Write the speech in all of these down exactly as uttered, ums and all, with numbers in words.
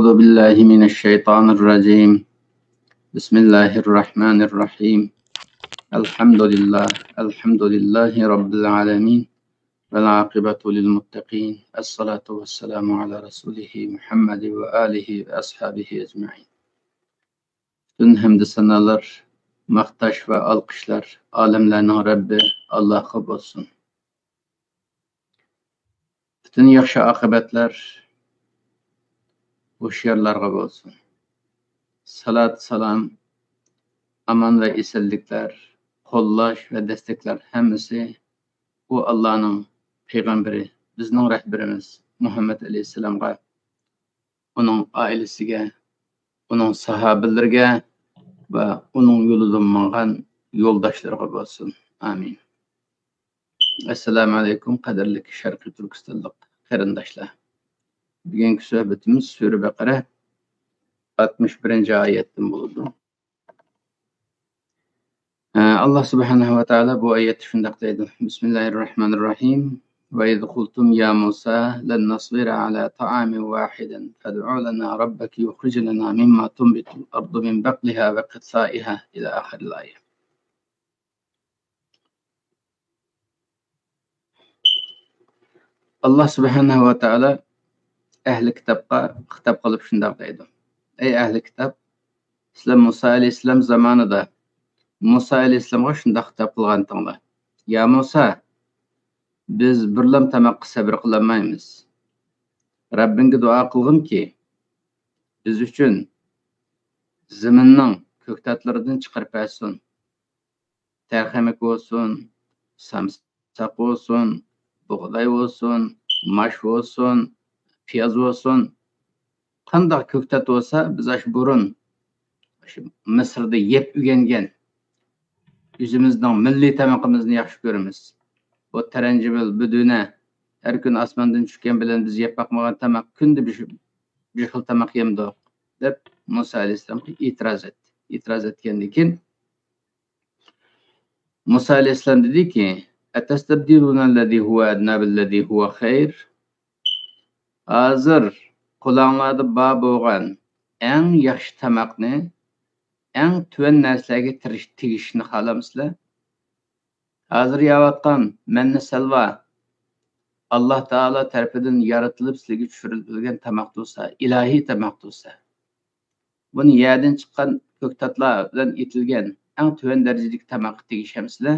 أعوذ بالله من الشيطان الرجيم. بسم الله الرحمن الرحيم. الحمد لله، الحمد لله رب العالمين. والعاقبة للمتقين. الصلاة والسلام على رسوله محمد وآله وأصحابه أجمعين. پۈتۈن ھەمدۇ سانالار، ماختاش ۋە ئالقىشلار ئالەملەرنىڭ رەببى ئاللاھقا بولسۇن. پۈتۈن ياخشى ئاقىۋەتلەر ھوشيارلارغا بولسۇن. سالات، سالام، ئامان ۋە ئېسەنلىكلەر، قوللاش ۋە دەستەكلەر ھەممىسى ئۇ ئاللانىڭ پەيغەمبىرى، بىزنىڭ رەھبىرىمىز مۇھەممەد ئەلەيھىسسالامغا، ئۇنىڭ ئائىلىسىگە، ئۇنىڭ ساھابىلىرىگە ۋە ئۇنىڭ يولىدا ماڭغان يولداشلىرىغا بولسۇن. ئامىن. ئەسسالامۇ ئەلەيكۇم، قەدىرلىك شەرقىي تۈركىستانلىق قېرىنداشلار. بۈگۈنكى سۆھبىتىمىز سۈرە بەقەرە ئاتمىش بىرىنچى ئايەتتىن بولىدۇ. ئە، ئاللا سۇبھانەھۇ ۋە تائالا بۇ ئايەتتە شۇنداق دەيدۇ: بىسمىللاھىر راھمانىر راھىم. وإذ قلتم يا موسى لن نصبر على طعام واحد فادع لنا ربك يخرج لنا مما تنبت الأرض من بقلها وقثائها إلى آخر الآية. ئاللا سۇبھانەھۇ ۋە تائالا ئەھلى كىتابقا خىتاب قىلىپ شۇنداق دەيدۇ: ئەي ئەھلى كىتاب، سىلەر مۇسا ئەلەيھىسسالام زامانىدا مۇسا ئەلەيھىسسالامغا شۇنداق خىتاب قىلغانتىڭلار: يا مۇسا، بىز بىرلام تاماققا سەبرى قىلالمايمىز. رەببىڭگە دۇئا قىلغىنكى، بىز ئۈچۈن زېمىننىڭ كۆكتاتلىرىدىن چىقىرىپ بەرسۇن. تەرخەمەك بولسۇن، سامساق بولسۇن، بۇغداي بولسۇن، ماش بولسۇن، پىياز بولسۇن، قانداق كۆكتات بولسا، بىز ئاشۇ بۇرۇن ئاشۇ مىسىردا يەپ ئۆگەنگەن ئۆزىمىزنىڭ مىللىي تامىقىمىزنى ياخشى كۆرىمىز. بۇ تەرەنجىبىل، بۇ دۆنە ھەر كۈنى ئاسماندىن چۈشكەن بىلەن بىز يەپ باقمىغان تاماق، كۈندە بىر، بىر خىل تاماق يەمدۇق، دەپ مۇسا ئەلەيھىسسالامغا ئېتىراز ئەتتى. ئېتىراز ئەتكەندىن كېيىن، مۇسا ئەلەيھىسسالام دېدىكى، أتستبدلون الذي هو أدنى بالذي هو خير؟ ھازىر قولۇڭلاردا بار بولغان ئەڭ ياخشى تاماقنى ئەڭ تۆۋەن نەرسىلەرگە تىرىش-، تېگىشنى خالامسىلەر؟ ھازىر يەۋاتقان مەننە سەلۋا ئاللا تائالا تەرىپىدىن يارىتىلىپ سىلەرگە چۈشۈرۈلگەن تاماق تۇرسا، ئىلاھىي تاماق تۇرسا، بۇنى يەردىن چىققان كۆكتاتلار بىلەن ئېتىلگەن ئەڭ تۆۋەن دەرىجىدىكى تاماققا تېگىشەمسىلەر؟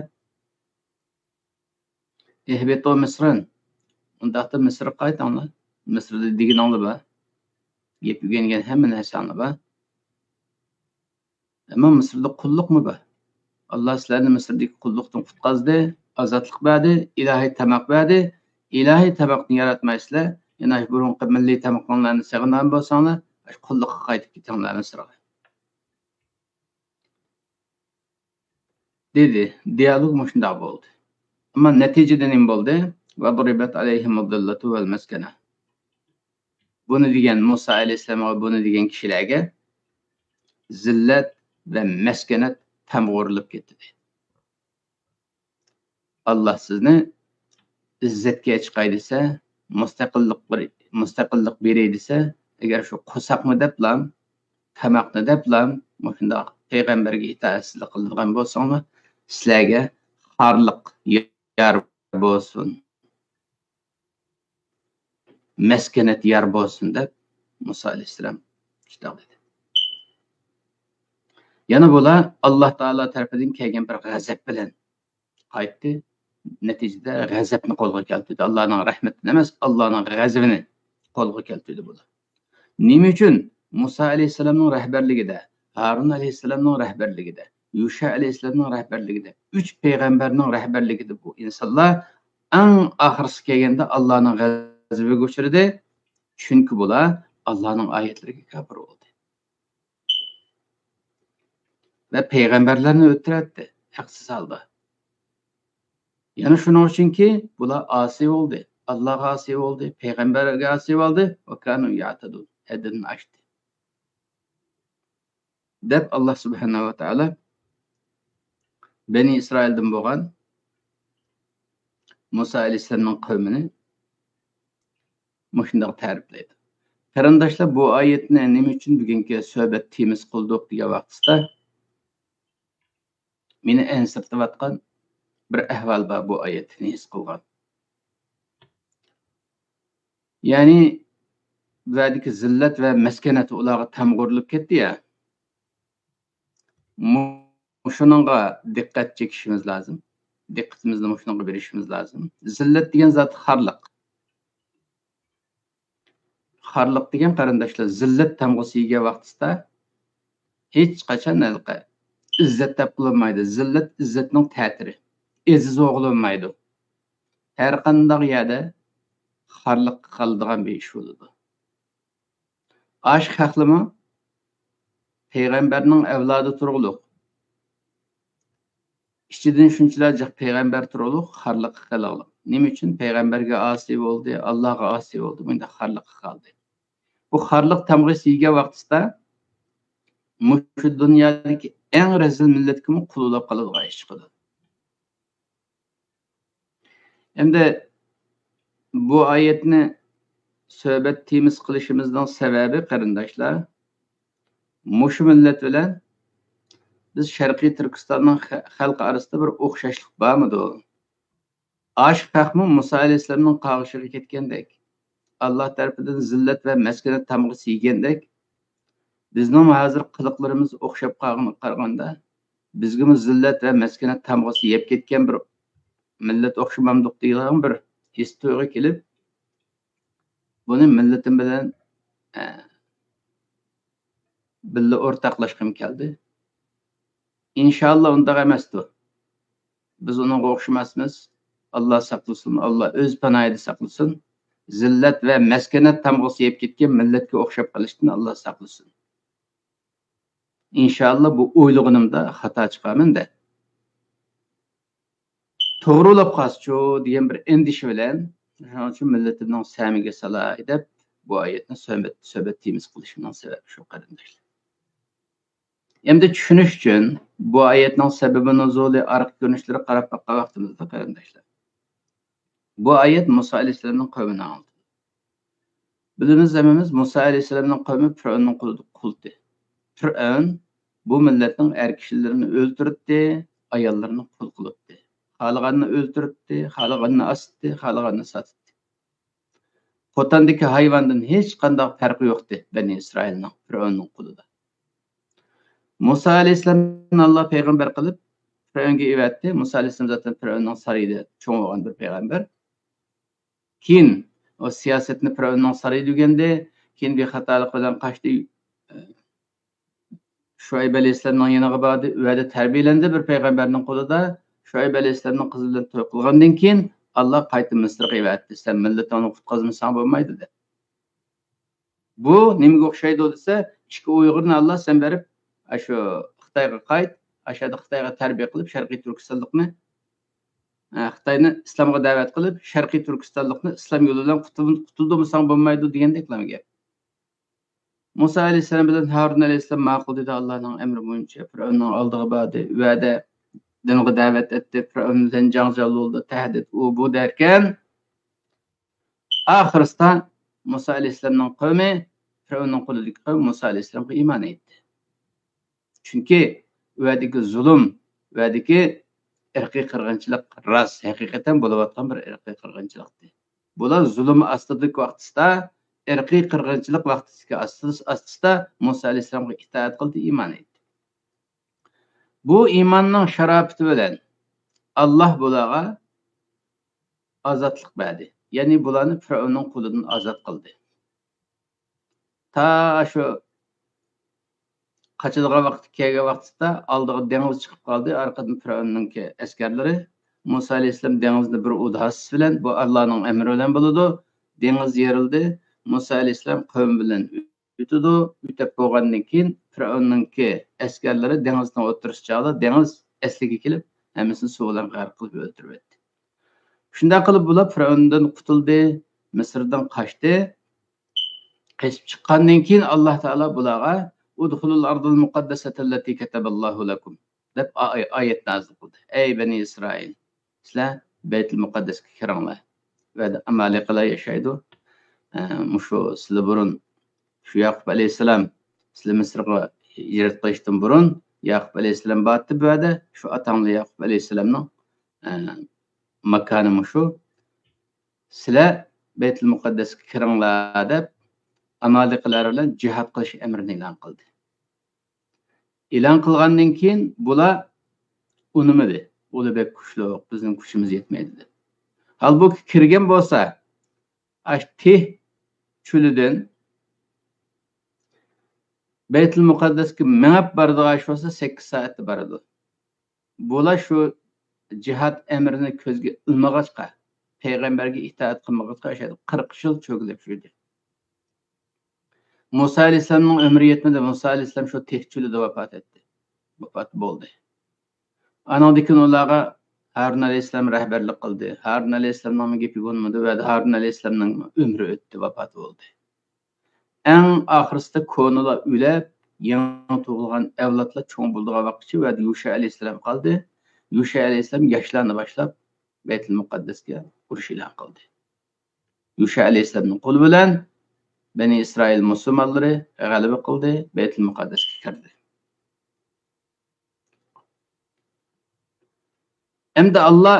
اهبطوا مصرا. ئۇنداقتا مىسىرغا قايتىڭلار. مىسىردا دېگىنىڭلار بار. يەپ ئۆگەنگەن ھەممە نەرسەڭلار بار. ئەمما مىسىردا قۇللۇقمۇ بار. ئاللا سىلەرنى مىسىردىكى قۇللۇقتىن قۇتقازدى، ئازادلىق بەردى، ئىلاھىي تاماق بەردى. ئىلاھىي تاماقنى ياراتمايسىلەر. يەنە بۇرۇنقى مىللىي تامىقىڭلارنى سېغىنغان بولساڭلار، قۇللۇققا قايتىپ كېتىڭلار مىسىرغا. دېدى. دىيالوگ مۇشۇنداق بولدى. ئەمما نەتىجىدە نېمە بولدى؟ وضربت عليهم الذلة والمسكنة. بۇنى دېگەن، مۇسا ئەلەيھىسسالامغا بۇنى دېگەن كىشىلەرگە زىللەت ۋە مەسكەنەت تامغا ئۇرۇلۇپ كەتتى. ئاللا سىزنى ئىززەتكە چىقاي دېسە، مۇستەقىللىق بېرەي دېسە، ئەگەر شۇ قورساقنى دەپلا، تاماقنى دەپلا مۇشۇنداق پەيغەمبەرگە ئىتائەتسىزلىك قىلىدىغان بولساڭلار، سىلەرگە خارلىق يار بولسۇن، مەسكەنەت يار بولسۇن، دەپ مۇسا ئەلەيھىسسالام شۇنداق دېدى. يەنە بۇلار ئاللا تائالا تەرىپىدىن كەلگەن بىر غەزەپ بىلەن قايتتى. نەتىجىدە غەزەپنى قولغا كەلتۈردى. ئاللانىڭ رەھمىتىنى ئەمەس، ئاللانىڭ غەزىپىنى قولغا كەلتۈردى بۇلار. نېمە ئۈچۈن؟ مۇسا ئەلەيھىسسالامنىڭ رەھبەرلىكىدە، ھارۇن ئەلەيھىسسالامنىڭ رەھبەرلىكىدە، يۇشا ئەلەيھىسسالامنىڭ رەھبەرلىكىدە، ئۈچ پەيغەمبەرنىڭ رەھبەرلىكىدە بۇ ئىنسانلار ئەڭ ئاخىرسى كەلگەندە ئاللانىڭ غەزىپىگە ئۇچرىدى. چۈنكى بۇلار ئاللانىڭ ئايەتلىرىگە كاپىر بولدى. ۋە پەيغەمبەرلەرنى ئۆلتۈرەتتى ھەقسىز ھالدا. يەنە شۇنىڭ ئۈچۈنكى، بۇلار ئاسىي بولدى، ئاللاغا ئاسىي بولدى، پەيغەمبەرگە ئاسىي بولدى، وكانوا يعتدون، ھەددىدىن ئاشتى، دەپ ئاللا سۇبھانەھۇ ۋە تائالا بەنى ئىسرائىلدىن بولغان مۇسا ئەلەيھىسسالامنىڭ قەۋمىنى مۇشۇنداق تەرىپلەيدۇ. قېرىنداشلار، بۇ ئايەتنى نېمە ئۈچۈن بۈگۈنكى سۆھبەت تېمىسى قىلدۇق دېگەن ۋاقتىسىدا، مېنى ئەنسىرىتىۋاتقان بىر ئەھۋال بار بۇ ئايەتنى ھېس قىلغان. يەنى، بۇ يەردىكى زىللەت ۋە مەسكەنەت ئۇلارغا تامغا ئۇرۇلۇپ كەتتى يا. مۇشۇنىڭغا دىققەت چېكىشىمىز لازىم. دىققىتىمىزنى مۇشۇنىڭغا بېرىشىمىز لازىم. زىللەت دېگەن زات خارلىق. خارلىق دېگەن، قېرىنداشلار، زىللەت تامغىسى يېگەن ۋاقتىسىدا ھېچقاچان ھېلىقى ئىززەت دەپ قىلىنمايدۇ. زىللەت ئىززەتنىڭ تەتۈرى. ئېزىز ئوغلىنمايدۇ. ھەر قانداق يەردە خارلىققا قالىدىغان بىر ئىش بولىدۇ. ئاشۇ خەقلىمۇ پەيغەمبەرنىڭ ئەۋلادى تۇرغۇلۇق. ئىچىدىن شۇنچىلا جىق پەيغەمبەر تۇرغۇلۇق خارلىققا قېلىغلىق. نېمە ئۈچۈن؟ پەيغەمبەرگە ئاسىي بولدى، ئاللاغا ئاسىي بولدى، مۇنداق خارلىققا قالدى. بۇ خارلىق تامغىسى يېگەن ۋاقتىسىدا مۇشۇ دۇنيادىكى ئەڭ رەزىل مىللەتكىمۇ قۇل بولاپ قالىدىغان ئىش چىقىدۇ. ئەمدى بۇ ئايەتنى سۆھبەت تېمىسى قىلىشىمىزنىڭ سەۋەبى، قېرىنداشلار، مۇشۇ مىللەت بىلەن بىز شەرقىي تۈركىستاننىڭ خە-، خەلقى ئارىسىدا بىر ئوخشاشلىق بارمىدۇ؟ ئاشۇ خەقمۇ مۇسا ئەلەيھىسسالامنىڭ قاغىشىغا كەتكەندەك، ئاللا تەرىپىدىن زىللەت ۋە مەسكەنەت تامغىسى يېگەندەك، بىزنىڭمۇ ھازىر قىلىقلىرىمىز ئوخشاپ قالغىنىغا قارىغاندا، بىزگىمۇ زىللەت ۋە مەسكەنەت تامغىسى يەپ كەتكەن بىر مىللەت ئوخشىمامدۇق دېگەن بىر ھېس تۇيغۇ كېلىپ، بۇنى مىللىتىم بىلەن، ئە، بىللە ئورتاقلاشقۇم كەلدى. ئىنشاللا ئۇنداق ئەمەستۇ. بىز ئۇنىڭغا ئوخشىماسمىز. ئاللا ساقلىسۇن، ئاللا ئۆز پاناھىدا ساقلىسۇن. زىللەت ۋە مەسكەنەت تامغىسى يەپ كەتكەن مىللەتكە ئوخشاپ قېلىشتىن ئاللا ساقلىسۇن. ئىنشاللا بۇ ئويلىغىنىمدا خاتا چىقارمەن-دە. توغرا بولاپ قالسىچۇ دېگەن بىر ئەندىشە بىلەن، شۇنىڭ ئۈچۈن مىللىتىمنىڭ سەمىگە سالاي دەپ بۇ ئايەتنى سۆھبەت، سۆھبەت تېمىسى قىلىشىمنىڭ سەۋەبى شۇ، قېرىنداشلار. ئەمدى چۈشىنىش ئۈچۈن بۇ ئايەتنىڭ سەۋەبى نۇزۇلى، ئارقا كۆرۈنۈشلىرى قاراپ باققان ۋاقتىمىزدا، قېرىنداشلار، بۇ ئايەت مۇسا ئەلەيھىسسالامنىڭ قەۋمىنى ئاڭلىتىدۇ. بىلىمىز ھەممىمىز، مۇسا ئەلەيھىسسالامنىڭ قەۋمى پىرئەۋننىڭ قولىدا قۇلتى. پىرئەۋن بۇ مىللەتنىڭ ئەر كىشىلىرىنى ئۆلتۈرەتتى، ئاياللىرىنى قۇل قىلاتتى. خالىغاننى ئۆلتۈرەتتى، خالىغاننى ئاساتتى، خالىغاننى ساتاتتى. قوتاندىكى ھايۋاندىن ھېچقانداق پەرقى يوقتى بەنى ئىسرائىلنىڭ پىرئەۋننىڭ قولىدا. مۇسا ئەلەيھىسسالامنى ئاللا پەيغەمبەر قىلىپ پىرئەۋنگە ئەۋەتتى. مۇسا ئەلەيھىسسالام زاتەن پىرئەۋننىڭ سارىيىدا چوڭ بولغان بىر پەيغەمبەر. كېيىن ئۇ سىياسەتنى پىرئەۋننىڭ سارىيىدا ئۆگەندى. كېيىن بىخەتەرلىك بىلەن قاچتى. شۇئەيب ئەلەيھىسسالامنىڭ يېنىغا باردى. ئۇ يەردە تەربىيەلەندى بىر پەيغەمبەرنىڭ قولىدا. شۇئەيب ئەلەيھىسسالامنىڭ قىزى بىلەن توي قىلغاندىن كېيىن، ئاللا قايتا مىسىرغا ئەۋەتتى. سەن مىللىتىڭنى قۇتقۇزمىساڭ بولمايدۇ دەپ. بۇ نېمىگە ئوخشايدۇ دېسە، ئىككى ئۇيغۇرنى ئاللا سەن بېرىپ، ئاشۇ خىتايغا قايت، ئاشۇ يەردە خىتايغا تەربىيە قىلىپ، شەرقىي تۈركىستانلىقنى، ئە، خىتاينى ئىسلامغا دەۋەت قىلىپ، شەرقىي تۈركىستانلىقنى ئىسلام يولى بىلەن قۇتۇل-، قۇتۇلدۇرمىساڭ بولمايدۇ دېگەندەكلا گەپ. مۇسا ئەلەيھىسسالام بىلەن ھارۇن ئەلەيھىسسالام ماقۇل دېدى، ئاللانىڭ ئەمرى بويىچە پىرئەۋننىڭ ئالدىغا باردى. ئۇ يەردە دىنغا دەۋەت ئەتتى، پىرئەۋن بىلەن جاڭجال بولدى، تەھدىت ئۇ بۇ دەركەن، ئاخىرسىدا مۇسا ئەلەيھىسسالامنىڭ قەۋمى، پىرئەۋننىڭ قولىدىكى قەۋم مۇسا ئەلەيھىسسالامغا ئىمان ئېيتتى. چۈنكى ئۇ يەردىكى زۇلۇم، ئۇ يەردىكى ئىرقىي قىرغىنچىلىق راست، ھەقىقەتەن بولۇۋاتقان بىر ئىرقىي قىرغىنچىلىقتى. بۇلار زۇلۇم ئاستىدىكى ۋاقتىسىدا، ئىرقىي قىرغىنچىلىق ۋاقتىسىدىكى ئاستىس-، ئاستىسىدا مۇسا ئەلەيھىسسالامغا ئىتائەت قىلدى، ئىمان ئېيتتى. بۇ ئىماننىڭ شاراپىتى بىلەن ئاللا بۇلارغا ئازادلىق بەردى. يەنى بۇلارنى پىرئەۋننىڭ قولىدىن ئازاد قىلدى. تا شۇ قاچىدىغان ۋاقتى كەلگەن ۋاقتىدا ئالدىغا دېڭىز چىقىپ قالدى. ئارقىدىن پىرئەۋننىڭكى ئەسكەرلىرى، مۇسا ئەلەيھىسسالام دېڭىزنى بىر ئۇداسىسى بىلەن، بۇ ئاللانىڭ ئەمرى بىلەن بولىدۇ، دېڭىز يېرىلدى. مۇسا ئەلەيھىسسالام قەۋمى بىلەن ئۆتىدۇ. ئۆتۈپ بولغاندىن كېيىن، پىرئەۋننىڭكى ئەسكەرلىرى دېڭىزنىڭ ئوتتۇرىسى چاغدا دېڭىز ئەسلىگە كېلىپ، ھەممىسىنى سۇ بىلەن غەرق قىلىپ ئۆلتۈرۈۋەتتى. شۇنداق قىلىپ، بۇلار پىرئەۋندىن قۇتۇلدى، مىسىردىن قاچتى. قېچىپ چىققاندىن كېيىن، ئاللا تائالا بۇلارغا، «ئۇدخۇلۇل ئەردەل مۇقەددەسەتەللەتى كەتەبەللاھۇ لەكۇم» دەپ ئا-، ئايەت نازىل قىلدى. «ئەي بەنى ئىسرائىل، سىلەر بەيتۇل مۇقەددەسكە كىرىڭلار. ئۇ يەردە ئامالىقلار ياشايدۇ. ئە، مۇشۇ سىلەر بۇرۇن شۇ ياقۇپ ئەلەيھىسسالام سىلەر مىسىرغا ھىجرەت قىلىشتىن بۇرۇن ياقۇپ ئەلەيھىسسالام بارتى بۇ يەردە، شۇ ئاتاڭلار ياقۇپ ئەلەيھىسسالامنىڭ، ئە، ماكانى مۇشۇ. سىلەر بەيتۇل مۇقەددەسكە كىرىڭلار دەپ، ئامالىقىلار بىلەن جىھاد قىلىش ئەمرىنى ئېلان قىلدى. ئېلان قىلغاندىن كېيىن بۇلار ئۇنىمىدى. ئۇلار بەك كۈچلۈك، بىزنىڭ كۈچىمىز يەتمەيدۇ دەپ. ھالبۇكى، كىرگەن بولسا، ئاشۇ تىھ چۆلىدىن بەيتۇل مۇقەددەسكە مېڭىپ بارىدىغان ئىش بولسا، سەككىز سائەتتە بارىدۇ. بۇلار شۇ جىھاد ئەمرىنى كۆزگە ئىلمىغاچقا، پەيغەمبەرگە ئىتائەت قىلمىغاچقا، ئاشۇ يەردە قىرىق يىل چۆگىلەپ يۈردى. مۇسا ئەلەيھىسسالامنىڭ ئۆمرى يەتمىدى. مۇسا ئەلەيھىسسالام شۇ تىھ چۆلىدە ۋاپات ئەتتى. ۋاپات بولدى. ئانىڭدىن كېيىن ئۇلارغا ھارۇن ئەلەيھىسسالام رەھبەرلىك قىلدى. ھارۇن ئەلەيھىسسالامنىڭ گېپى بولمىدى ۋە ھارۇن ئەلەيھىسسالامنىڭ ئۆمرى ئۆتتى، ۋاپات بولدى. ئەڭ ئاخىرسىدا كونىلار ئۆلۈپ، يېڭى تۇغۇلغان ئەۋلادلار چوڭ بولىدىغان ۋاقىتچە ۋە يۇشا ئەلەيھىسسالام قالدى. يۇشا ئەلەيھىسسالام ياشلارنى باشلاپ، بەيتۇل مۇقەددەسكە ئۇرۇش ئېلان قىلدى. يۇشا ئەلەيھىسسالامنىڭ قولى بىلەن بەنى ئىسرائىل مۇسۇلمانلىرى غەلىبە قىلدى، بەيتۇل مۇقەددەسكە كىردى. ئەمدى ئاللا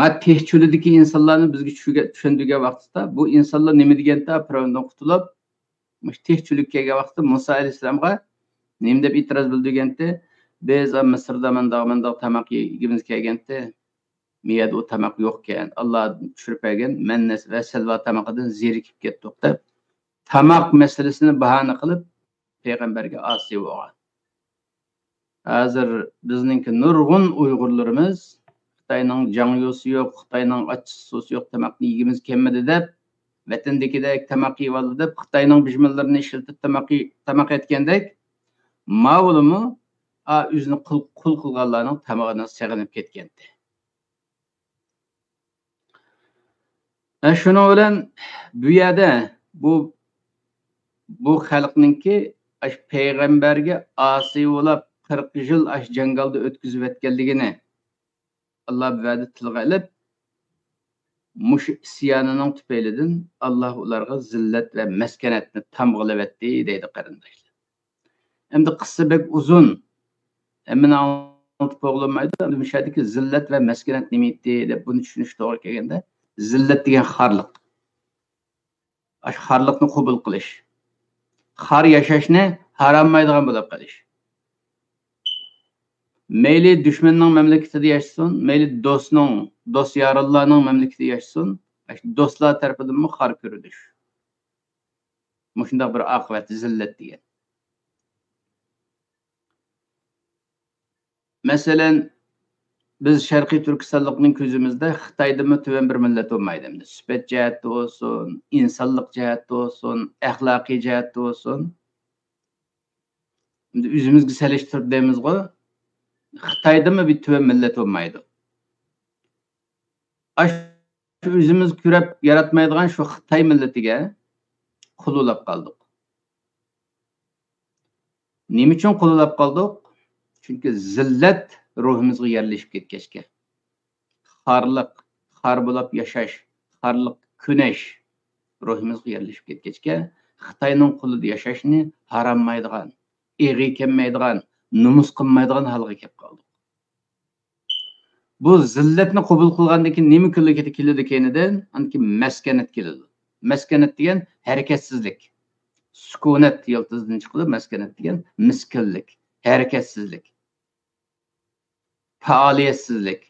ما تىھ چۆلىدىكى ئىنسانلارنى بىزگە چۈشۈگە-، چۈشەندۈرگەن ۋاقتىدا، بۇ ئىنسانلار نېمە دېگەنتى، پىرئەۋندىن قۇتۇلۇپ، مۇشۇ تىھ چۆلىگە كەلگەن ۋاقتىدا مۇسا ئەلەيھىسسالامغا نېمە دەپ ئېتىراز بىلدۈرگەنتى؟ بىز، ئا، مىسىردا مۇنداق، مۇنداق تاماق يېگۈمىز كەلگەنتى. مۇ يەردە ئۇ تاماق يوقكەن. ئاللا چۈشۈرۈپ بەرگەن مەننە ۋە سەلۋا تامىقىدىن زېرىكىپ كەتتۇق دەپ، تاماق مەسىلىسىنى باھانە قىلىپ، پەيغەمبەرگە ئاسىي بولغان. ھازىر بىزنىڭكى نۇرغۇن ئۇيغۇرلىرىمىز خىتاينىڭ جاڭيۇسى يوق، خىتاينىڭ ئاچچىقى سۇسى يوق، تاماقنى يېگۈمىز كەلمىدى دەپ، ۋەتەندىكىدەك تاماق يېيىۋالدى دەپ، خىتاينىڭ بىژمىلىرىنى ئىشلىتىپ تاماق يېي-، تاماق ئەتكەندەك، ماۋۇلىمۇ، ئا، ئۆزىنى قۇل، قۇل قىلغانلارنىڭ تامىقىنى سېغىنىپ كەتكەنتى. ھە، شۇنىڭ بىلەن بۇ يەردە بۇ، بۇ خەلقنىڭكى ئاشۇ پەيغەمبەرگە ئاسىي بولاپ، قىرىق يىل ئاشۇ جاڭگالدا ئۆتكۈزۈۋەتكەنلىكىنى ئاللا بۇ يەردە تىلغا ئېلىپ، مۇشۇ ئىسيانىنىڭ تۈپەيلىدىن ئاللا ئۇلارغا زىللەت ۋە مەسكەنەتنى تامغىلىۋەتتى دەيدۇ، قېرىنداشلار. ئەمدى قىسسا بەك ئۇزۇن. ھەممىنى ئاڭلىتىپ بولغىلىمايدۇ. ئەمدى مۇشۇ يەردىكى زىللەت ۋە مەسكەنەت نېمە ئىدى دەپ بۇنى چۈشىنىش توغرا كەلگەندە، زىللەت دېگەن خارلىق. ئاشۇ خارلىقنى قوبۇل قىلىش. خار ياشاشنى ھاراملايدىغان بولۇپ قېلىش. مەيلى دۈشمەننىڭ مەملىكىتىدە ياشىسۇن، مەيلى دوستنىڭ، دوست يارانلارنىڭ مەملىكىتىدە ياشىسۇن، ئاشۇ دوستلار تەرىپىدىنمۇ خار كۆرۈلۈش. مۇشۇنداق بىر ئاقىۋەت، زىللەت دېگەن. مەسىلەن، بىز شەرقىي تۈركىستانلىقنىڭ كۆزىمىزدە خىتايدىنمۇ تۆۋەن بىر مىللەت بولمايدۇ. ئەمدى سۈپەت جەھەتتە بولسۇن، ئىنسانلىق جەھەتتە بولسۇن، ئەخلاقىي جەھەتتە بولسۇن. ئەمدى ئۆزىمىزگە سېلىشتۇرۇپ دەيمىزغۇ، خىتايدىنمۇ بىر تۆۋەن مىللەت بولمايدۇ. ئاشۇ ئۆزىمىز كۆرۈپ ياراتمايدىغان شۇ خىتاي مىللىتىگە قۇل بولاپ قالدۇق. نېمە ئۈچۈن قۇل بولاپ قالدۇق؟ چۈنكى زىللەت روھىمىزغا يەرلىشىپ كەتكەچكە. خارلىق، خار بولاپ ياشاش، خارلىق كۆنەش روھىمىزغا يەرلىشىپ كەتكەچكە، خىتاينىڭ قولىدا ياشاشنى ھاراملايدىغان، ئېغى كەلمەيدىغان، نومۇس قىلمايدىغان ھالغا كەپ قالدۇق. بۇ زىللەتنى قوبۇل قىلغاندىن كېيىن نېمە كېلىدۇ كەينىدىن؟ ئاندىن كېيىن مەسكەنەت كېلىدۇ. مەسكەنەت دېگەن ھەرىكەتسىزلىك. سۈكۈنەت يىلتىزىدىن چىقىدۇ، مەسكەنەت دېگەن مىسكىنلىك، ھەرىكەتسىزلىك، پائالىيەتسىزلىك.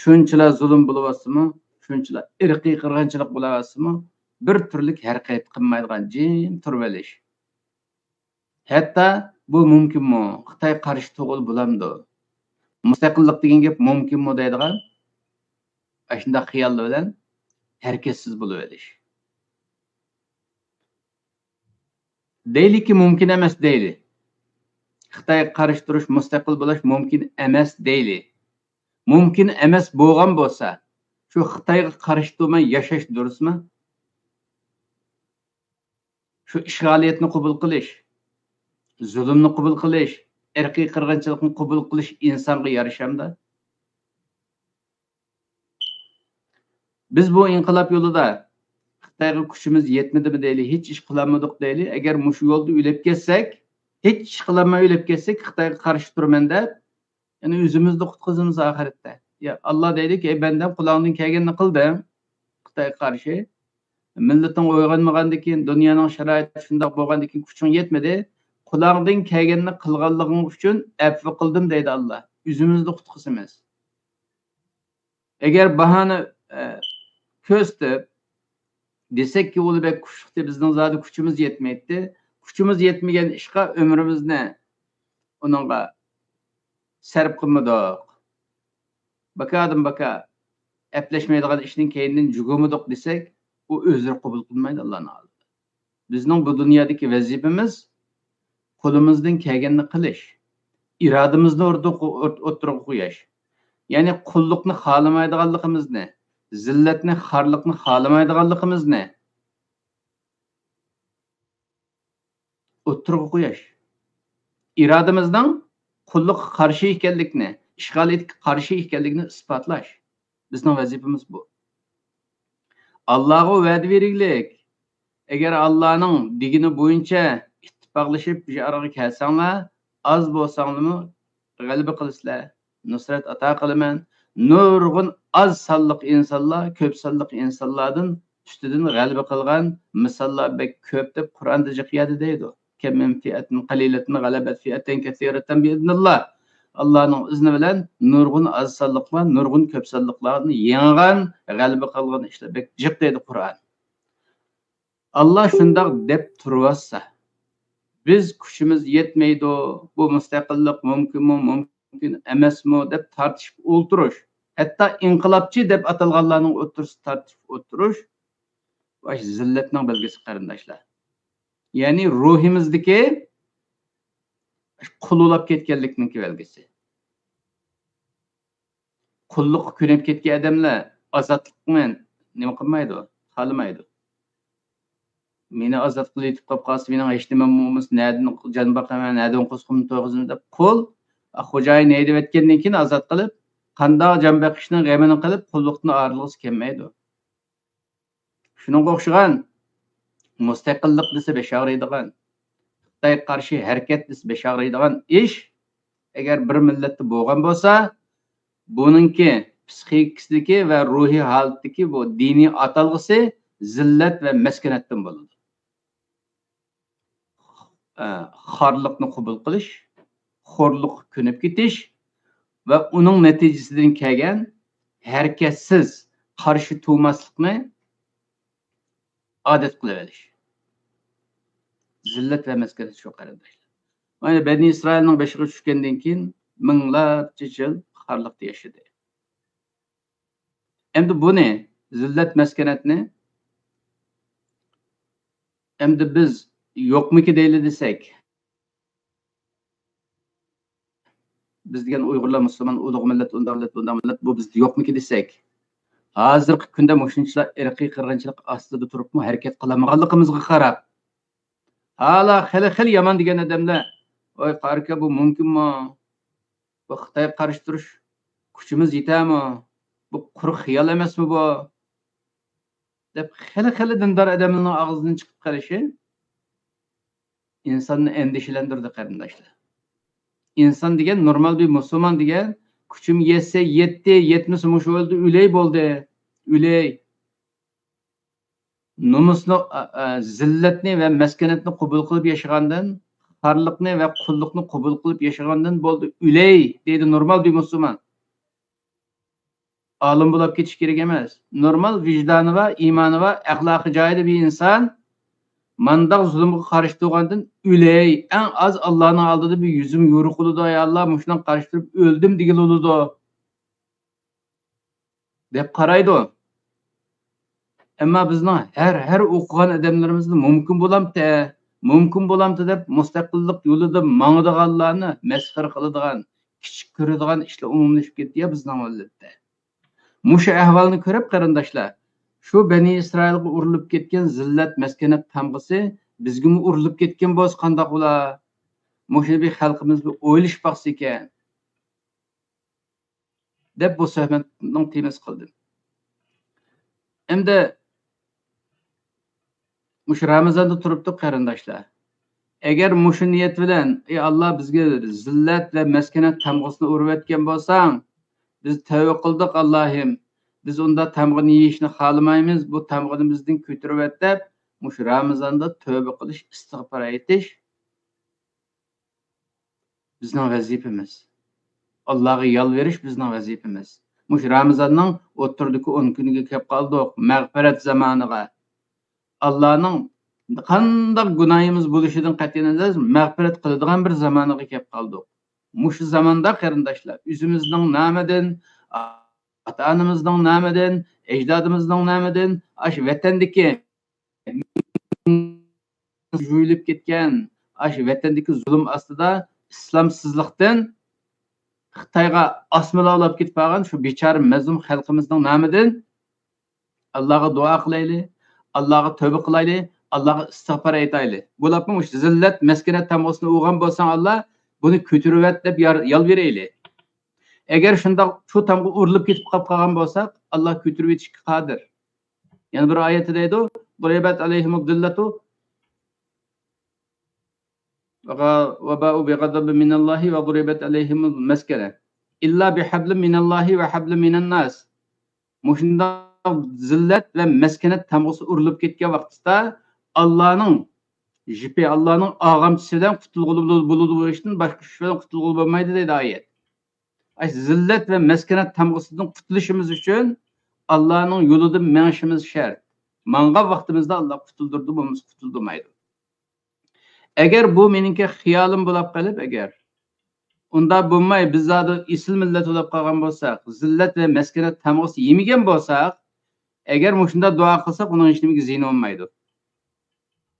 شۇنچىلا زۇلۇم بولۇۋاتسىمۇ، شۇنچىلا ئىرقىي قىرغىنچىلىق بولۇۋاتسىمۇ، بىر تۈرلۈك ھەرىكەت قىلمايدىغان جىم تۇرۇۋېلىش. ھەتتا بۇ مۇمكىنمۇ؟ خىتاي قارشى تۇرغىلى بولامدۇ؟ مۇستەقىللىق دېگەن گەپ مۇمكىنمۇ دەيدىغان ئاشۇنداق خىياللار بىلەن ھەرىكەتسىز بولۇۋېلىش. دەيلىكى، مۇمكىن ئەمەس دەيلى. خىتايغا قارشى تۇرۇش، مۇستەقىل بولۇش مۇمكىن ئەمەس دەيلى. مۇمكىن ئەمەس بولغان بولسا، شۇ خىتايغا قارشى تۇرماي ياشاش دۇرۇسمۇ؟ شۇ ئىشغالىيەتنى قوبۇل قىلىش، زۇلۇمنى قوبۇل قىلىش، ئىرقىي قىرغىنچىلىقنى قوبۇل قىلىش ئىنسانغا يارىشامدۇ؟ بىز بۇ ئىنقىلاب يولىدا خىتايغا كۈچىمىز يەتمىدىمۇ دەيلى، ھېچ ئىش قىلالمىدۇق دەيلى. ئەگەر مۇشۇ يولدا ئۆلۈپ كەتسەك، ھېچ ئىش قىلالماي ئۆلۈپ كەتسەك، خىتايغا قارشى تۇرىمەن دەپ، يەنى ئۆزىمىزنى قۇتقۇزىمىز ئاخىرەتتە. يا ئاللا دەيدىكى، ئەي بەندەم، قۇلاقنىڭ كەلگىنىنى قىلدىڭ خىتايغا قارشى. مىللىتىڭ ئويغانمىغاندىكىن، دۇنيانىڭ شارائىتى شۇنداق بولغاندىكىن، كۈچۈڭ يەتمىدى. قۇلاقنىڭ كەلگىنىنى قىلغانلىقىڭ ئۈچۈن ئەپۇ قىلدىم دەيدۇ ئاللا. ئۆزىمىزنى قۇتقۇزىمىز. ئەگەر باھانە، ئە، كۆرسىتىپ، دېسەككى، ئۇلى بەك كۈچلۈكتى، بىزنىڭ زادى كۈچىمىز يەتمەيتتى. كۈچىمىز يەتمىگەن ئىشقا ئۆمرىمىزنى ئۇنىڭغا سەرپ قىلمىدۇق. باكادىن باكا ئەپلەشمەيدىغان ئىشنىڭ كەينىدىن جۈگۈرمىدۇق دېسەك، ئۇ ئۆزرە قوبۇل قىلمايدۇ ئاللانىڭ ئالدىدا. بىزنىڭ بۇ دۇنيادىكى ۋەزىپىمىز قولىمىزدىن كەلگەننى قىلىش، ئىرادىمىزنى ئوتتۇرىغا، ئوتتۇرىغا قويۇش. يەنى قۇللۇقنى خالىمايدىغانلىقىمىزنى، زىللەتنى، خارلىقنى خالىمايدىغانلىقىمىزنى ئوتتۇرىغا قويۇش. ئىرادىمىزنىڭ قۇللۇققا قارشى ئىكەنلىكىنى، ئىشغالىيەتكە قارشى ئىكەنلىكىنى ئىسپاتلاش. بىزنىڭ ۋەزىپىمىز بۇ. ئاللاغا ۋەدە بېرىگلىك. ئەگەر ئاللانىڭ دېگىنى بويىچە ئىتتىپاقلىشىپ بىر ئارىغا كەلسەڭلار، ئاز بولساڭلارمۇ غەلىبە قىلىسىلەر. نۇسرەت ئاتا قىلىمەن. نۇرغۇن ئاز سانلىق ئىنسانلار كۆپ سانلىق ئىنسانلاردىن ئۈستىدىن غەلىبە قىلغان مىساللار بەك كۆپ دەپ قۇرئاندا جىق يەردە دەيدۇ. كم من فئة قليلة غلبت فئة كثيرة بإذن الله. ئاللانىڭ ئىزنى بىلەن نۇرغۇن ئاز سانلىقلار نۇرغۇن كۆپ سانلىقلارنى يېڭغان، غەلىبە قىلغان ئىشلار بەك جىق دەيدۇ قۇرئان. ئاللا شۇنداق دەپ تۇرۇۋاتسا، بىز كۈچىمىز يەتمەيدۇ، بۇ مۇستەقىللىق مۇمكىنمۇ، مۇمكىن ئەمەسمۇ دەپ تارتىشىپ ئولتۇرۇش، ھەتتا ئىنقىلابچى دەپ ئاتالغانلارنىڭ ئوتتۇرىسىدا تارتىشىپ ئولتۇرۇش، باش زىللەتنىڭ بەلگىسى، قېرىنداشلار. يەنى روھىمىزدىكى قۇلۇلاپ كەتكەنلىكنىڭكى بەلگىسى. قۇللۇققا كۆنۈپ كەتكەن ئادەملەر ئازادلىقنى نېمە قىلمايدۇ، خالىمايدۇ. مېنى ئازاد قىلىۋېتىپ قاپ قالسا، مېنىڭ ھېچ نېمەم بولمىسا، نەدىن جان باقىمەن، نەدىن قوزۇقۇمنى تويغۇزىمەن دەپ قۇل، خوجايىن ھەيدىۋەتكەندىن كېيىن ئازاد قىلىپ، قانداق جان بېقىشنىڭ غېمىنى قىلىپ، قۇللۇقتىن ئايرىلغۇسى كەلمەيدۇ. شۇنىڭغا ئوخشىغان مۇستەقىللىق دېسە بېشى ئاغرىيدىغان، خىتايغا قارشى ھەرىكەت دېسە بېشى ئاغرىيدىغان ئىش ئەگەر بىر مىللەتتە بولغان بولسا، بۇنىڭكى پسىخىكىسىدىكى ۋە روھىي ھالىتىدىكى بۇ دىنىي ئاتالغۇسى زىللەت ۋە مەسكىنەتتىن بولىدۇ. ئە، خارلىقنى قوبۇل قىلىش، خورلۇققا كۆنۈپ كېتىش ۋە ئۇنىڭ نەتىجىسىدىن كەلگەن ھەرىكەتسىز قارشى تۇرماسلىقنى ئادەت قىلىۋېلىش. زىللەت ۋە مەسكەنەت شۇ، قېرىنداشلار. مانا بەنى ئىسرائىلنىڭ بېشىغا چۈشكەندىن كېيىن مىڭلارچە يىل خارلىقتا ياشىدى. ئەمدى بۇنى، زىللەت مەسكەنەتنى، ئەمدى بىز يوقمىكى دەيلى دېسەك، بىز دېگەن ئۇيغۇرلار، مۇسۇلمان، ئۇلۇغ مىللەت، ئۇنداق مىللەت، بۇنداق مىللەت، بۇ بىزدە يوقمىكى دېسەك، ھازىرقى كۈندە مۇشۇنچىلار ئىرقىي قىرغىنچىلىق ئاستىدا تۇرۇپمۇ ھەرىكەت قىلالمىغانلىقىمىزغا قاراپ، ھالا خېلى، خېلى يامان دېگەن ئادەملەر، ۋاي قارىكە، بۇ مۇمكىنمۇ؟ بۇ خىتايغا قارشى تۇرۇش كۈچىمىز يېتەرمۇ؟ بۇ قۇرۇق خىيال ئەمەسمۇ بۇ؟ دەپ خېلى، خېلى دىندار ئادەملەرنىڭ ئاغزىدىن چىقىپ قېلىشى ئىنساننى ئەندىشىلەندۈردى، قېرىنداشلار. ئىنسان دېگەن، نورمال بىر مۇسۇلمان دېگەن، كۈچۈم يەتسە يەتتى، يەتمىسە مۇشۇ يولدا ئۆلەي بولدى. ئۆلەي. نومۇسنى، ئا، ئا، زىللەتنى ۋە مەسكەنەتنى قوبۇل قىلىپ ياشىغاندىن، خارلىقنى ۋە قۇللۇقنى قوبۇل قىلىپ ياشىغاندىن بولدى، ئۆلەي، دەيدۇ نورمال بىر مۇسۇلمان. ئالىم بولاپ كېتىش كېرەك ئەمەس. نورمال ۋىجدانى بار، ئىمانى بار، ئەخلاقى جايىدا بىر ئىنسان مانداق زۇلۇمغا قارشى تۇرغاندىن ئۆلەي، ئەڭ ئاز ئاللانىڭ ئالدىدا بىر يۈزۈم يورۇق بولىدۇ، ئاي ئاللا، مۇشۇنىڭغا قارشى تۇرۇپ ئۆلدۈم دېگىلى بولىدۇ، دەپ قارايدۇ. ئەمما بىزنىڭ ھەر، ھەر ئوقۇغان ئادەملىرىمىزدە مۇمكىن بولامتى، مۇمكىن بولامتى دەپ مۇستەقىللىق يولىدا ماڭىدىغانلارنى مەسخىرە قىلىدىغان، كىچىك كۆرىدىغان ئىشلار ئومۇملىشىپ كەتتى يا بىزنىڭ مىللەتتە. مۇشۇ ئەھۋالنى كۆرۈپ، قېرىنداشلار، شۇ بەنى ئىسرائىلغا ئۇرۇلۇپ كەتكەن زىللەت، مەسكەنەت تامغىسى بىزگىمۇ ئۇرۇلۇپ كەتكەن بولسا قانداق بولا؟ مۇشۇنى بىر خەلقىمىز بىر ئويلىشىپ باقسا ئىكەن، دەپ بۇ سۆھبەتنىڭ تېمىسى قىلدىم. ئەمدى مۇشۇ رامىزاندا تۇرۇپتۇق، قېرىنداشلار. ئەگەر مۇشۇ نىيەت بىلەن، ئى ئاللا، بىزگە زىللەت ۋە مەسكىنەت تامغىسىنى ئۇرۇۋەتكەن بولساڭ، بىز تەۋبە قىلدۇق، ئاللاھىم، بىز ئۇنداق تامغىنى يېيىشنى خالىمايمىز، بۇ تامغىنى بىزدىن كۆتۈرۈۋەت دەپ، مۇشۇ رامىزاندا تەۋبە قىلىش، ئىستىغپار ئېيتىش بىزنىڭ ۋەزىپىمىز. ئاللاغا يالۋۇرۇش بىزنىڭ ۋەزىپىمىز. مۇشۇ رامىزاننىڭ ئوتتۇرىدىكى ئون كۈنىگە كەپ قالدۇق، مەغپىرەت زامانىغا. ئاللانىڭ قانداق گۇناھىمىز بولۇشىدىن قەتئىينەزەر، مەغپىرەت قىلىدىغان بىر زامانىغا كەپ قالدۇق. مۇشۇ زاماندا، قېرىنداشلار، ئۆزىمىزنىڭ نامىدىن، ئاتا-ئانىمىزنىڭ نامىدىن، ئەجدادىمىزنىڭ نامىدىن، ئاشۇ ۋەتەندىكى يۇيۇلۇپ كەتكەن، ئاشۇ ۋەتەندىكى زۇلۇم ئاستىدا ئىسلامسىزلىقتىن خىتايغا ئاسمىلاۋلاپ كېتىپ قالغان شۇ بىچارە مەزلۇم خەلقىمىزنىڭ نامىدىن ئاللاغا دۇئا قىلايلى، ئاللاغا تەۋبە قىلايلى، ئاللاغا ئىستىغپار ئېيتايلى. بولۇپمۇ مۇشۇ زىللەت، مەسكىنەت تامغىسىنى ئۇرغان بولساڭ، ئاللا، بۇنى كۆتۈرۈۋەت دەپ يار-، يالۋۇرۇيلى. ئەگەر شۇنداق شۇ تامغا ئۇرۇلۇپ كېتىپ قاپ قالغان بولساق، ئاللا كۆتۈرۈۋېتىشكە قادىر. يەنە بىر ئايەتتە دەيدۇ، ضربت عليهم الذلة وباءوا بغضب من الله وضربت عليهم المسكنة إلا بحبل من الله وحبل من الناس. مۇشۇنداق زىللەت ۋە مەسكىنەت تامغىسى ئۇرۇلۇپ كەتكەن ۋاقتىدا ئاللانىڭ يىپى، ئاللانىڭ ئاغامچىسى بىلەن قۇتۇلغىلى بولىدۇ، بۇ ئىشتىن باشقا ئىش بىلەن قۇتۇلغىلى بولمايدۇ دەيدۇ ئايەت. ئاش زىللەت ۋە مەسكىنەت تامغىسىدىن قۇتۇلۇشىمىز ئۈچۈن ئاللانىڭ يولىدا مېڭىشىمىز شەرت. ماڭغان ۋاقتىمىزدا ئاللا قۇتۇلدۇرىدۇ، بولمىسا قۇتۇلدۇرمايدۇ. ئەگەر بۇ مېنىڭكى خىيالىم بولاپ قېلىپ، ئەگەر ئۇنداق بولماي، بىز زادى ئېسىل مىللەت بولاپ قالغان بولساق، زىللەت ۋە مەسكىنەت تامغىسى يېمىگەن بولساق، ئەگەر مۇشۇنداق دۇئا قىلساق، ئۇنىڭ ھېچنېمىگە زىيىنى بولمايدۇ.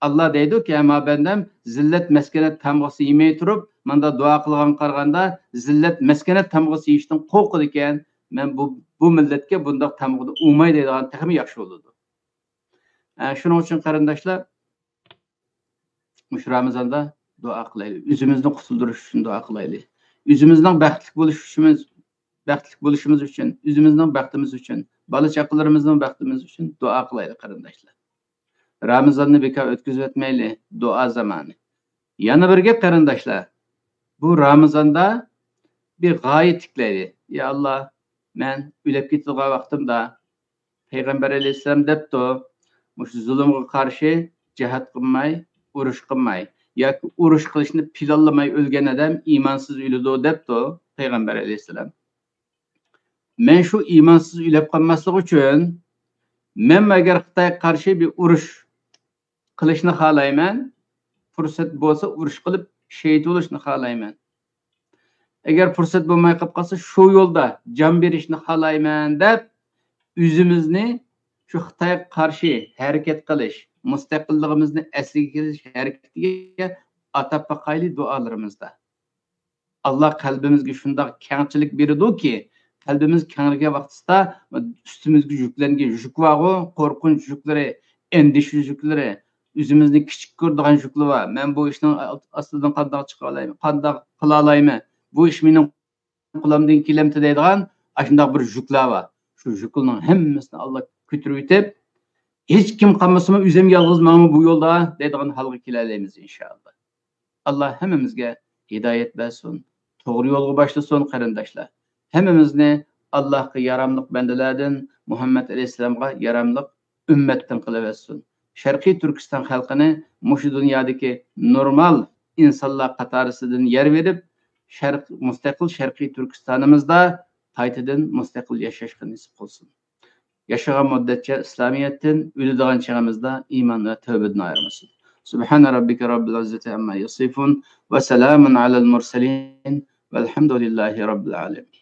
ئاللا دەيدۇكى، ئەمما بەندەم زىللەت، مەسكىنەت تامغىسى يېمەي تۇرۇپ، ماندا دۇئا قىلغان قارىغاندا، زىللەت، مەسكىنەت تامغىسى يېيىشتىن قورقىدىكەن، مەن بۇ، بۇ مىللەتكە بۇنداق تامغىنى ئۇرماي دەيدىغان تېخىمۇ ياخشى بولىدۇ. ئە، شۇنىڭ ئۈچۈن قېرىنداشلار، مۇشۇ رامىزاندا دۇئا قىلايلى. ئۆزىمىزنى قۇتۇلدۇرۇش ئۈچۈن دۇئا قىلايلى. ئۆزىمىزنىڭ بەختلىك بولۇشىمىز، بەختلىك بولۇشىمىز ئۈچۈن، ئۆزىمىزنىڭ بەختىمىز ئۈچۈن، بالا چاقىلىرىمىزنىڭ بەختىمىز ئۈچۈن دۇئا قىلايلى، قېرىنداشلار. رامىزاننى بىكار ئۆتكۈزۈۋەتمەيلى، دۇئا زامانى. يەنە بىرگە قېرىنداشلار، بۇ رامىزاندا بىر غايە تىكلەيلى. يا ئاللا، مەن ئۆلۈپ كېتىدىغان ۋاقتىمدا پەيغەمبەر ئەلەيھىسسالام دەپتۇ، مۇشۇ زۇلۇمغا قارشى جىھاد قىلماي، ئۇرۇش قىلماي ياكى ئۇرۇش قىلىشنى پىلانلىماي ئۆلگەن ئادەم ئىمانسىز ئۆلىدۇ دەپتۇ پەيغەمبەر ئەلەيھىسسالام. مەن شۇ ئىمانسىز ئۆلۈپ قالماسلىق ئۈچۈن، مەنمۇ ئەگەر خىتايغا قارشى بىر ئۇرۇش قىلىشنى خالايمەن، پۇرسەت بولسا ئۇرۇش قىلىپ شېھىت بولۇشنى خالايمەن. ئەگەر پۇرسەت بولماي قېلىپ قالسا، شۇ يولدا جان بېرىشنى خالايمەن دەپ، ئۆزىمىزنى شۇ خىتايغا قارشى ھەرىكەت قىلىش، مۇستەقىللىقىمىزنى ئەسلىگە كېلتۈرۈش ھەرىكىتىگە ئاتاپ باقايلى دۇئالىرىمىزدا. ئاللا قەلبىمىزگە شۇنداق كەڭچىلىك بېرىدۇكى، قەلبىمىز كەڭرىگەن ۋاقتىدا ئۈستىمىزگە يۈكلەنگەن يۈك بارغۇ، قورقۇنچ يۈكلىرى، ئەندىشە يۈكلىرى، ئۆزىمىزنى كىچىك كۆرىدىغان يۈكلەر بار. مەن بۇ ئىشنىڭ ئاستىدىن قانداق چىقالايمەن، قانداق قىلالايمەن، بۇ ئىش مېنىڭ قولۇمدىن كېلەمتى دەيدىغان ئاشۇنداق بىر يۈكلەر بار. شۇ يۈكلىرىنىڭ ھەممىسىنى ئاللا كۆتۈرۈۋېتىپ، ھېچكىم قالمىسىمۇ، ئۆزۈم يالغۇز ماڭىمەن بۇ يولدا دەيدىغان ھالغا كېلەلەيمىز، ئىنشائاللا. ئاللا ھەممىمىزگە ھىدايەت بەرسۇن، توغرا يولغا باشلىسۇن، قېرىنداشلار. ھەممىمىزنى ئاللاغا ياراملىق بەندىلەردىن، مۇھەممەد ئەلەيھىسسالامغا ياراملىق ئۈممەتتىن قىلىۋەتسۇن. شەرقىي تۈركىستان خەلقىنى مۇشۇ دۇنيادىكى نورمال ئىنسانلار قاتارىسىدىن يەر بېرىپ، شەرق، مۇستەقىل شەرقىي تۈركىستانىمىزدا قايتىدىن مۇستەقىل ياشاشقا نېسىپ قىلسۇن. ياشىغان مۇددەتچە ئىسلامىيەتتىن، ئۆلىدىغان چېغىمىزدا ئىمان ۋە تەۋبىدىن ئايرىمىسۇن. سبحان ربك رب العزة عما يصفون وسلام على المرسلين والحمد لله رب العالمين.